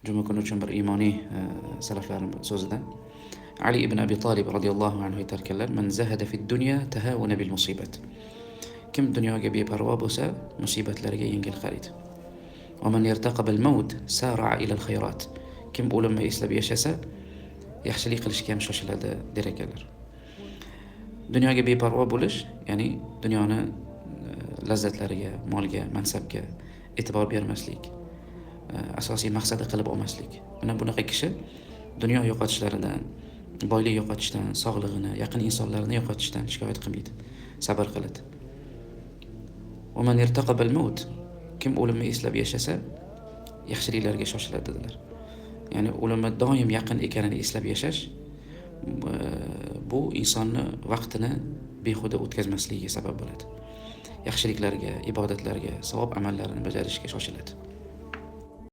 Juma kuni uchun bir iymoniy salaflarning so'zidan. Ali ibn Abi Talib radhiyallohu anhu aytar ekanlar: "Man zahada fid dunya tahavuna bil musibat." Kim dunyoga beparvo bo'lsa, musibatlarga yengil qaraydi. Va man yartaqib al maut sara'a ila al khayrat. Kim o'limni eslab yashasa, yaxshilik qilishga ham shoshiladi, der ekanlar. Dunyoga beparvo bo'lish, ya'ni dunyoni lazzatlariga, molga, mansabga e'tibor bermaslik, asosiy maqsadi qilib olmaslik. Mana bunaqa kishi dunyo yo'qotishlaridan, boylik yo'qotishdan, sog'lig'ini, yaqin insonlarni yo'qotishdan shikoyat qilmaydi, sabr qiladi. Va man irtaqaba al-maut, kim o'limni eslab yashasa, yaxshiliklarga shoshiladi, dedilar. Ya'ni o'limi doim yaqin ekanini eslab yashash bu insonni vaqtini behuda o'tkazmasligiga sabab bo'ladi. Yaxshiliklarga, ibodatlarga, savob amallarni bajarishga shoshiladi.